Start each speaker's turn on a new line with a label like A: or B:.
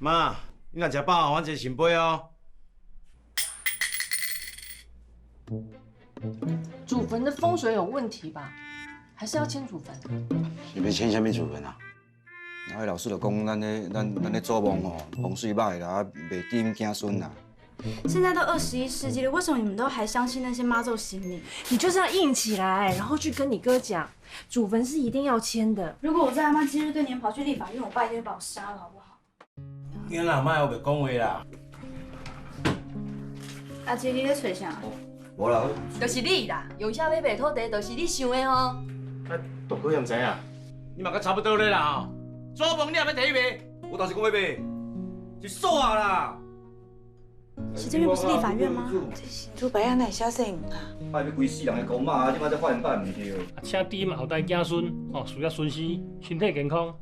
A: 媽，你若食飽，阮一个聖杯哦。
B: 祖墳的風水有問題吧？還是要遷祖墳？
A: 是欲遷啥物祖墳啊？
C: 啊，彼老師就講，咱彼咱咱彼祖墓吼，風水歹啦，啊，袂甜子孫啦。
D: 現在都21世紀了，為什麼你們都還相信那些媽祖神明？
B: 你就是要硬起來，然後去跟你哥講，祖墳是一定要遷的。
D: 如果我在阿媽今日對年跑去立法院，我爸一定會把我殺了，好不好？
A: 你阿媽黑白講話啦。
D: 阿姐，你咧揣啥？
C: 無啦，
E: 就是你啦，用啥欲賣土地，就是你想的吼。
A: 啊，大哥也毋知影，你嘛閣差不多咧啦吼。祖墓你也欲提去賣？
C: 我當時講欲賣，是煞啦。
D: 是這邊不是立法院嗎？
F: 這新竹白案哪會寫說毋啊？
C: 拜欲規世人的公媽，這擺才發現擺毋對。
G: 啊，請豬嘛後代子孫哦，事業順遂，身體健康。